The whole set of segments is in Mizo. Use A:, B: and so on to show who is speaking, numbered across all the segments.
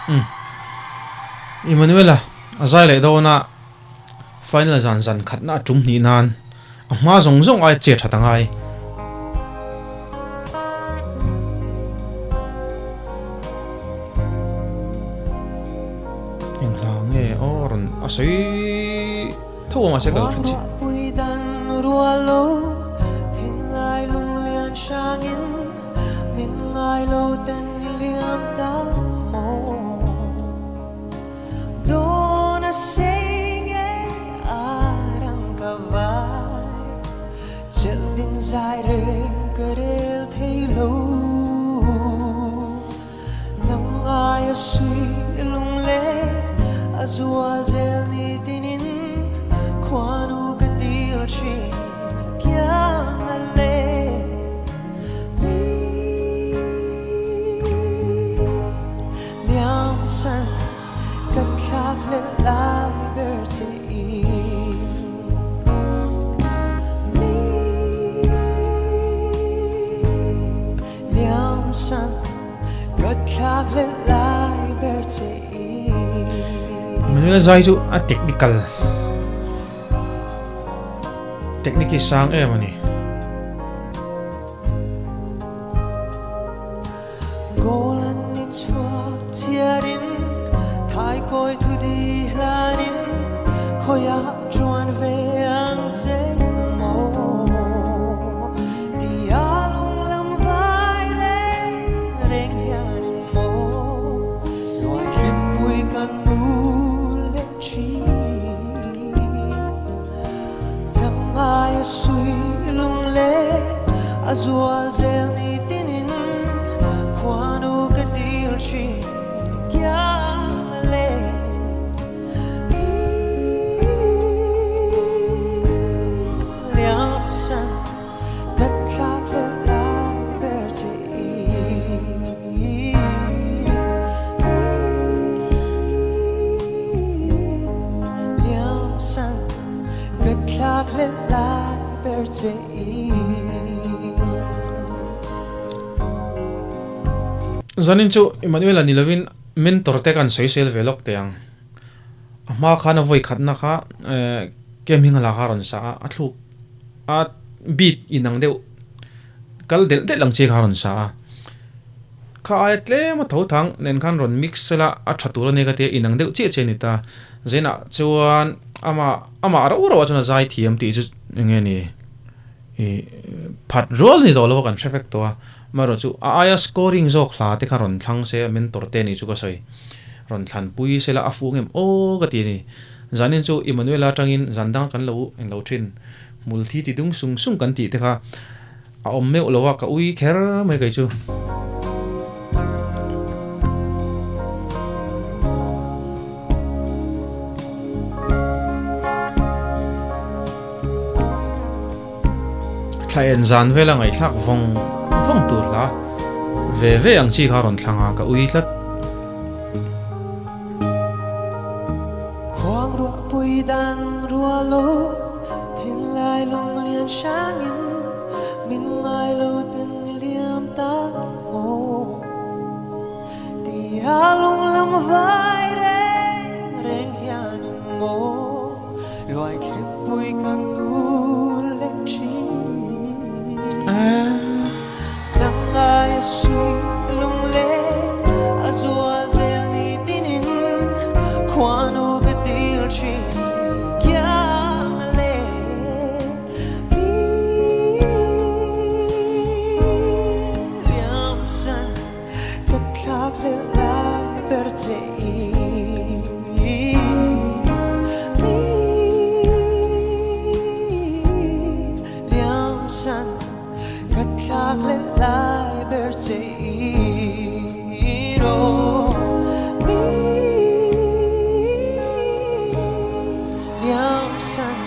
A: Umm. Emmanuela a zai leh dawn a, final zan zan khatna a tum hnih nan a hma zawng zawng aia che that a ngai. Eng hla nge aw rawn a sawi tho a mahse ka lo hre chiah. Manuel zai chu a technical technique hi sang em a ni. Zanin chu Emmanuel-a ni lovin mentor te kan sawi sel ve lawk teh ang. A hma khan a vawi khatna kha kem hing a la kha a rawn sa a, a thluk a beat inang deuh kal delh delh ang chi kha a rawn sa a. Kha aia tlem a tho thang nen khan rawn mix sela a tha tur a nia ka tia inang deuh chiah chiah a ni ta. Zainah chuan amah amah rauh rauh ah chuan a zai thiam tih chu eng nge ni ih phat rual a ni tawh lo a kan hre vek tawh a. Amaherawhchu a aia scoring zawk hla te kha rawn thlang se a mentor te nih chu ka sawi. Rawn thlan pui sela a fuh ngem aw ka ti a ni. Zanin chu Emmanuel-a atangin zan danga kan lo englo thin hmul thi ti dung sung sung kan tih te kha a awm meuh lo a ka ui kher mai kei chu. Thla en zan vela ngaihthlak vawng vawng tur hla ve ve ang chi kha rawn thlang a ka ui tlat.
B: Khuang ruahpui dan rual aw thinlai lunglian hrangin min ngai lo ten i liam ta maw tia lunglam vai reng reng hianin maw luai thlepui kan u leh thin nang aia sui lungleng a zual zel ni tinin khuanu ka dil thin kiang a leng mi liam san ka thlak hlelh lai ber che i mi liam san ka thlak hlelh lai ber che i ro mi liam san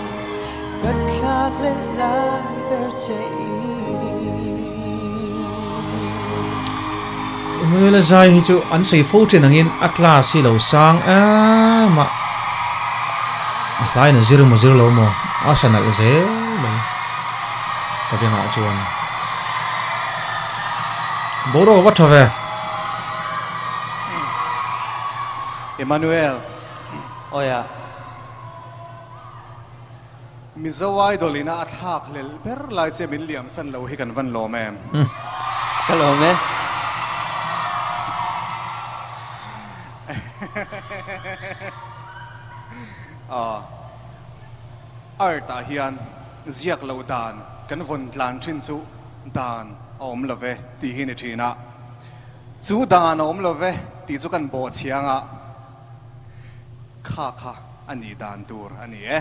B: ka thlak hlelh lai ber che i.
A: Emmanuel-a zai hi chu an sawi fo thin angin a class hi lo sang em a, a hlaiin a zir maw zir lo maw a hra nalh zel mai ka bengah chuan boruak a va tha ve.
C: Emmanuel.
B: Awi a.
C: Mizo Idol ina a thlak hlelh ber lai che min liam san lo hi kan van lawm em?
B: Ka lawm e.
C: Aw. Art ah hian ziak loh dan kan vawn tlan thin chu dan a awm lo ve tih hi ni thin a. Chu dan a awm lo ve tih chu kan bawh chhiang a. Kha kha a nih dan tur a ni e.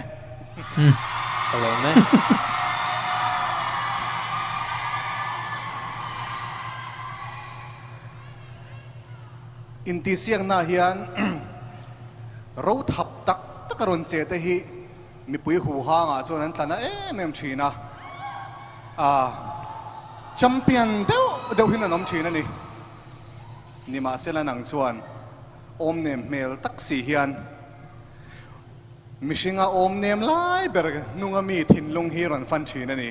B: Ka lawm e.
C: Intihsiakna hian ro thap tak tak a rawn che te hi mipui huhangah chuan an tla na em em thin a, ah champion deuh deuhin an awm thin a ni. Nimahsela nang chuan awm nem hmel tak si hian mihringa awm nem lai ber hnunga mi thinlung hi rawn fan thin a ni.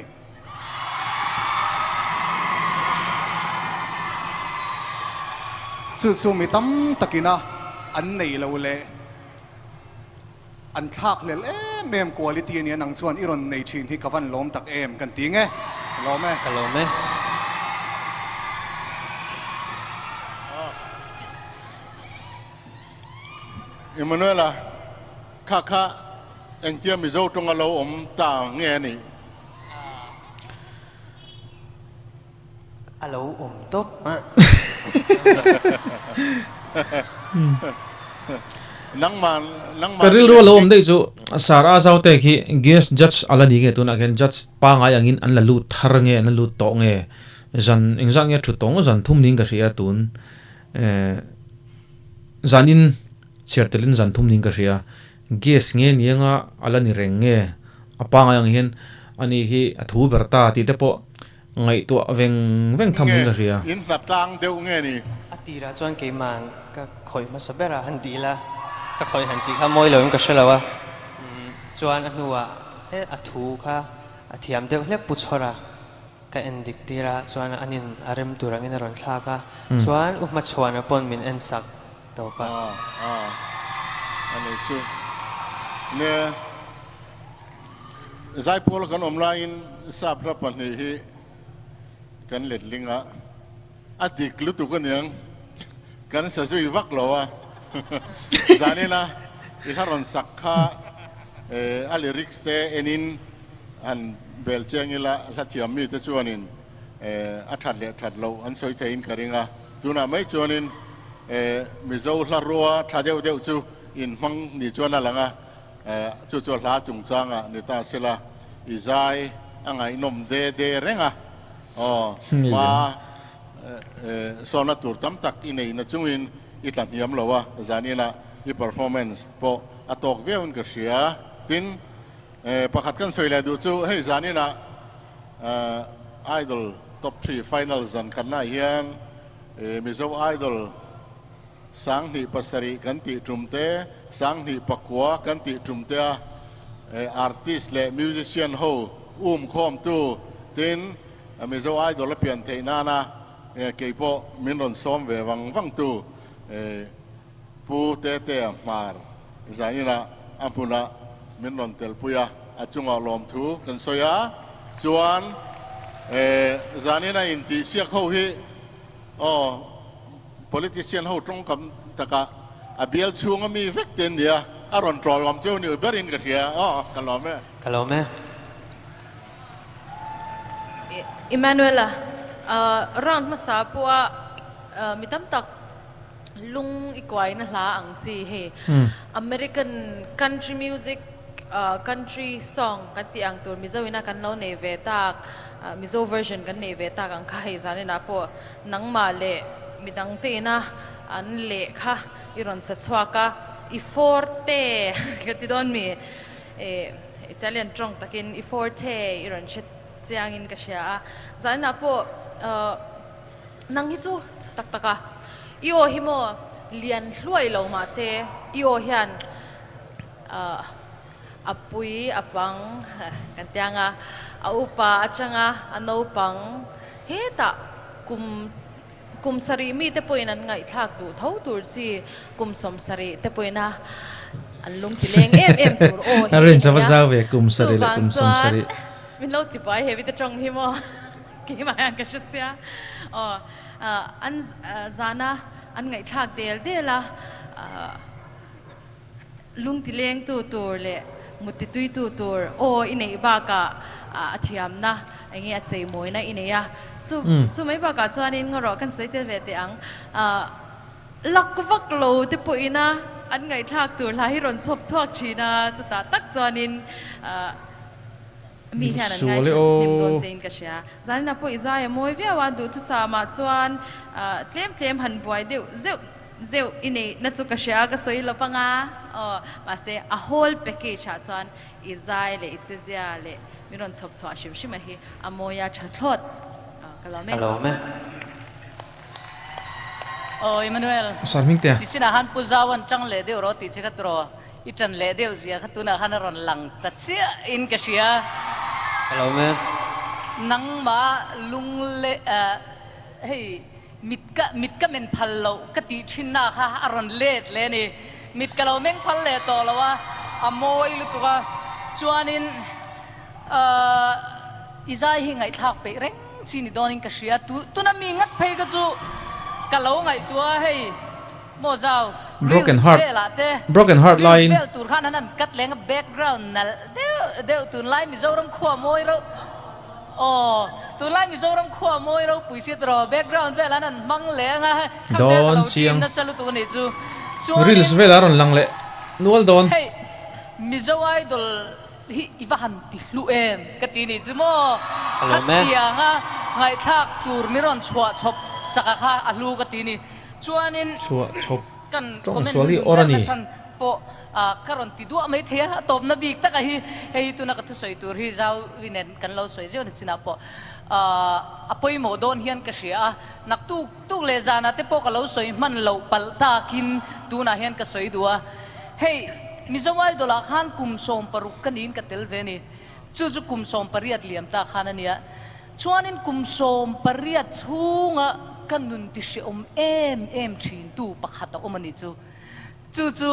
C: Chu chu mi tam takina an neih loh leh an thlak hlel em em quality a nia nang chuan i rawn nei thin hi ka van lawm tak em kan ti nge? Ka lawm e.
B: Ka lawm e.
D: Emmanuela, kha kha engtia Mizo tawnga lo awm ta nge a nih?
B: A lo awm tawp a.
D: Nangman, nangman
A: Ka rilru a lo awm daih chu Sir a Zaute khi guest judge a la ni nge tunah khian judge pangai angin an la lut thar nge an la lut tawh nge zan engzah nge thut tawng zan thum niin ka hria tun eh zanin chhiar telin zan thum niin ka hria guest nge ni anga a la ni reng nge a pangai ang hian ani hi a thu ber ta tih te pawh Ngaihtuah veng veng tham in ka hria.
D: Nge, in hna tlang deuh nge ni?
B: A tirah chuan keiman ka khawih hmasa ber a, han tih ila, ka khawih han tih kha mawi lo in ka hre lo a, chuan a hnuah he a thu kha a thiam deuh hlek pu chhawr a, ka en dik tir a, chuan an in a rem tur angin a rawn thlak a, chuan u hmachhuana pawn min en sak tawp a.
D: Aw, aw, a ni chu. Nia. Zaipawl kan awm laiin sap hla pahnih hi kan letling a, a dik lutuk aniang kan sa zui vak lo a, zanina i hla rawn sak kha a lyrics te enin han bel chiang ila hla thiam mite chuanin a that leh that loh an sawi theiin ka ring a, tunah mai chuanin Mizo hla rua tha deuh deuh chu inhmang ni chuan a lang a. Chu chu hla chungchangah ni ta sela, i zai a ngaihnawm de de reng a, aw, hma sawna tur tam tak i nei na chungin i tla hniam lo a, zaninah i performance pawh a tawk viauin ka hria. Tin, pakhat kan sawi leh duh chu hei zaninah Idol Top Three Final zan khatnaah hian Mizo Idol, Sanghnih pasarih kan tih tum te, sanghnih pakua kan tih tum te a artist leh musician ho um khawmtu tin Mizo Idol a pian theih nana kei pawh min rawn sawm ve vang vang tu Pu Tetea Hmar zaninah a hmunah min rawn telpui a, a chungah lawmthu kan sawi a, chuan zanina intihsiak ho hi aw. Politician ho tawngkam takah a bial chhunga mi vek te an nia, a rawn ṭawlawm cheu ni berin ka hria aw, ka lawm e.
B: Ka lawm e.
E: Emmanuela, round hmasa pawha mi tam tak lung i kuaina hla ang chi hei American country music, country song kan tih ang tur Mizo ina kan lo nei ve tak, Mizo version kan nei ve tak ang kha hei zaninah pawh Nangmah leh midang te ina an lehkha i rawn sa chhuak a, i forte ka ti dawn mi? Eh, Italian tawng takin i forte i rawn hre chiangin ka hria a, zaninah pawh nang hi chu tak tak a, i aw hi maw lian hluai lo mahse i aw hian a pui a pang kan ti ang a, a upa atanga a naupang Hetah kum Kum sarih mite pawhin an ngaihthlak duh tho tur chi, kum 70 te pawhin a an lung ti leng em em tur aw hi
A: A
E: i
A: rin
E: nei a.
A: zau ve kum sarih leh
E: Chuvang
A: kum
E: chuan
A: 70.
E: min lo ti buai heavy te tawng hi maw keimah hian ka hre sia. Aw an zana an ngaihthlak del del a. Lungtilengtu tur leh muttituitu tur aw i neih bakah a thiamna enge a cheimawina i nei a. Chu chu mai bakah chuanin ngarawh kan sawi tel ve teh ang. Lak vak lo te pawhin a an ngaihthlak tur hla hi rawn chhawp chhuak thin a, chutah tak chuanin mi hian an
A: Sual e
E: ngaithla hnem dawn
A: aw.
E: chein ka hria. Zanina pawh i zai a mawi viau a, duhthusamah chuan tlem tlem han buai deuh zeuh Zeuh i neih na chu ka hria ka sawi lo vang a, aw, mahse a whole package ah chuan i zai leh i chezia leh min rawn chhawp chhuah hrim hrim a hi a mawi a tha thlawt, aw, ka lawm e.
B: Ka lawm e.
F: Aw Emmanuel,
A: Sir Hmingtea.
F: tichin ah khan Pu Zau an tang leh deuh rawh tih che kha turaw, i tan leh deuh zia kha tunah khan a rawn lang ta chiah in ka hria.
B: Ka lawm e.
F: Nangmah lung leh hei Mit ka mit ka men phal loh ka tih thinna kha a rawn let leh a ni. Mit ka lo meng phal leh tawh lo a, a mawi lutuk a. Chuanin ahh i zai hi ngaihthlak peih reng chi ni dawnin ka hria. Tu tuna mi ngat phei ka chu ka lo ngaihtuah a hei maw zau
A: Broken
F: reels
A: heart
F: velah te
A: broken heart
F: reels
A: laiin.
F: vel tur khan an han cut leng a background nalh deuh deuh tunlai Mizoram khua mawi reuh. Aw, tunlai Mizoram khua mawi ropui si tawh background vel an han hmang leh anga kha vel ka
A: Dawn
F: lo dream
A: chiang.
F: nasa lutuk a nih chu.
A: Reels
F: Chuanin
A: vel a rawn lang leh nual dawn.
F: Hei, Mizo Idol hi i va han ti hlu em ka ti nih chu maw?
B: Ka lawm e.
F: Khatianga ngaihthlak tur mi rawn chhuah chhawp sak a kha a hlu ka ti ni. Chuanin
A: Chhuah chhawp
F: kan
A: tawng
F: comment
A: sual hi
F: hnu
A: awr a
F: ber
A: ni.
F: na chhan pawh Ka rawn ti duah mai thei a, a tawpna bik taka hi hei hi tuna ka thusawi tur hi Zauvi nen kan lo sawi zeuh na chinah pawh a pawimawh dawn hian ka hria a, naktuk tuk leh zanah te pawh ka lo sawi hman loh palh takin tunah hian ka sawi duh a. Hei Mizo Idol ah khan kum 16 ka niin ka tel ve a ni, chu chu kum 18 liam ta khan a nia. Chuanin kum 18 chhunga ka nun ti hrehawm em em thintu pakhat a awm a ni chu. Chu chu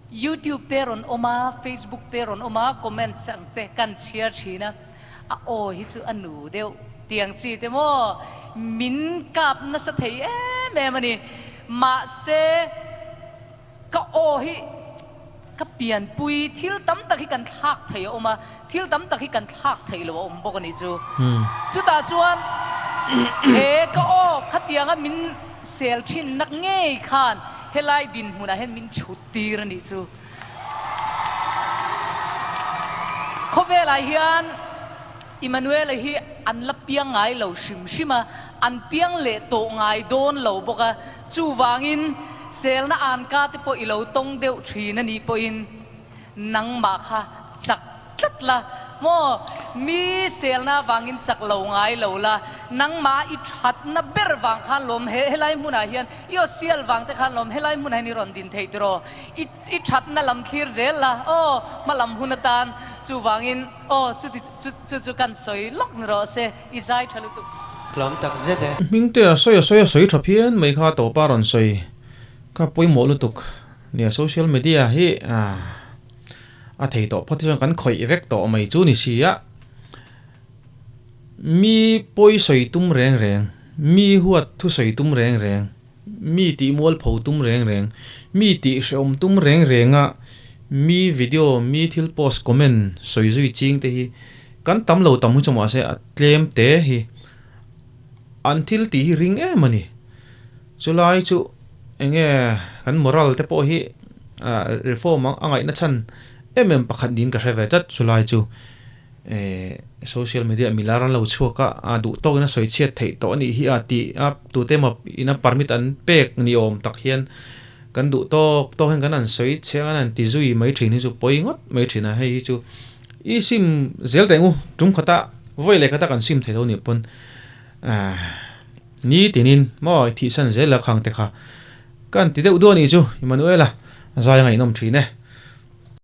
F: YouTube te rawn awm a, Facebook te rawn awm a, comments ang te kan chhiar thin a, a aw hi chu a nu deuh tiang chi te maw min kap nasa thei em em a ni. Mahse ka aw hi ka pianpui thil tam tak hi kan thlak thei a awm a, thil tam tak hi kan thlak thei lo a awm bawk a nih chu. Chutah chuan he ka aw khatianga min sel thin nak ngei khan helai dinhmunah hian min chhut tir a nih chu. Khawvelah hian Immanuela hi an la piang ngai lo hrim hrim a, an piang leh tawh ngai dawn lo bawk a, chuvangin selna anka te pawh i lo tawng deuh thin a nih pawhin nangmah kha chak tlat la maw? Mi selna vangin chak lo ngai lo la, nangmah i thatna ber vang khan lawm he helai hmunah hian i aw sial vang te khan lawm helai hmunah hian i rawn din thei tiraw? I i thatna lam thlir zel la aw hma lam hun atan chuvangin aw chuti chu chu chu kan sawi lawk ni rawh se i zai tha lutuk.
B: Tlawm tak zet e.
A: Hmingte a sawi a sawi a sawi tha phian mai kha tawpa rawn sawi kha pawimawh lutuk. Nia social media hi a thei tawh phawt hi chuan kan khawih vek tawh mai chu ni si a, mi pawi sawi tum reng reng, mi huat thu sawi tum reng reng, mi tih mualpho tum reng reng, mi tih hrehawm tum reng reng a mi video, mi thil post comment sawi zui ching te hi kan tam lo tam hi chu mahse a tlem te hi an thil tih hi ring em a ni. Chulai chu enge kan moral te pawh hi reform a ngaihna chhan em em pakhat niin ka hre ve tlat. Chulai chu social media milar an lo chhuak a, a duh tawkin a sawi chhiat theih tawh a nih hi a tih a tute emaw ina permit an pek ni awm tak hian kan duh tawk tawk hian kan han sawi chhiat an han ti zui mai thin hi chu pawi ngawt mai thin a. Hei hi chu i sim zel teh ang u, tum khata vawi leh khata kan sim thei lo nih pawn Ni tinin maw i thihsan zel la khang te kha ka han ti deuh duah a nih chu Emmanuela zai a ngaihnawm thin e.